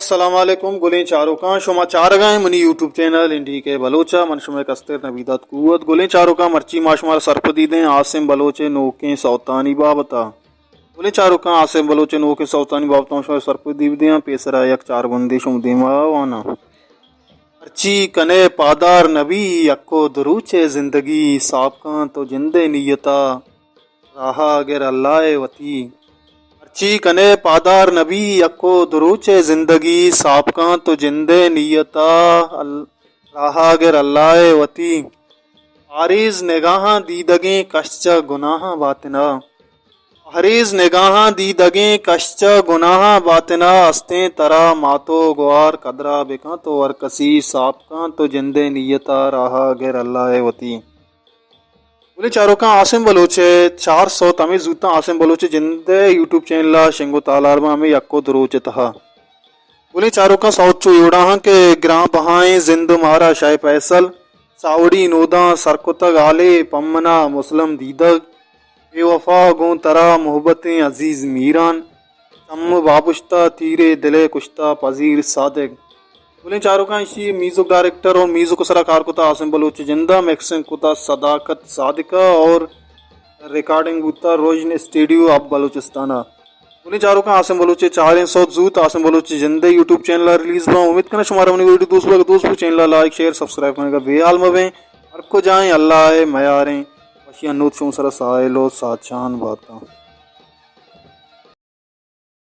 السلام علیکم گلیں چاروکاں، شما چارگا ایں منی یوٹیوب چینل این ڈی کے بلوچ ءَ، من شمئے کستر نبی داد قوت۔ گلیں چاروکاں، مرچی ما شمارا سرپدی دیں عاصم بلوچ ءِ نوکیں سوتانی بابت ءَ۔ گلیں چاروکاں، عاصم بلوچ ءِ نوکیں سوتانی بابت ءَ ما شمارا سرپدی بدیاں، پیسرا یک چار بندے شمئے دیما واناں۔ ہرچی کنے پادار نبی، یکو دروچے زندگی، ساپ کن تو جندے نیتا راہ گر اللہ ءِ وتی۔ ہرچی کنے پادار نبی، یکو دروچے زندگی، ساپ کن تو جندے نیتا ال-، راہ گر اللہ ءِ وتی۔ پاریز نگاہاں دیدگیں کش چہ گناہاں باتنا، پہریز نگاہاں دیدگیں کش چہ گناہاں باتنا، استیں ترا مات و گوار قدرا بکن تو ہر کسی، ساپ کن تو جندے نیتا راہ گر اللہ ءِ وتی۔ گلیں چاروکاں، عاصم بلوچ ءِ چار سوت ہمے زوتاں عاصم بلوچ ءِ جند ءِ یوٹیوب چینل ءَ شنگ و تالار باں، ہمے یک و دو روچ ءِ تہا۔ گلیں چاروکاں، سوت چو اے وڑا ہاں کہ گران بہائیں زند مارا شاہ فیصل، ساوڑی نوداں سر کتگ حالے پمنا مسلم دیدگ، بے وفا گوں ترا محبتیں عزیز میران، چم بابشتا تیرے دلے کشتا پذیر صادق۔ گلیں چاروکاں، ایشی میوزک ڈائریکٹر اور میوزک سرا کار کتا عاصم بلوچ جندا، مکسنگ کتا صداقت صادقہ اور ریکارڈنگ بوتا روشن اسٹوڈیو آف بلوچستان۔ گلیں چاروکاں، عاصم بلوچ چاریں سوت زوت عاصم بلوچ جندے یوٹیوب چینل ریلیز باں۔ امید کناں شمارا منی ویڈیو دوست بگ، دوست بو چینل لائک شیئر سبسکرائب کنگا بے حال مبیں۔ ہر کجائیں اللہ ءِ میاریں وشیاں نوت شمئے سرا ساحل و ساچان باتاں۔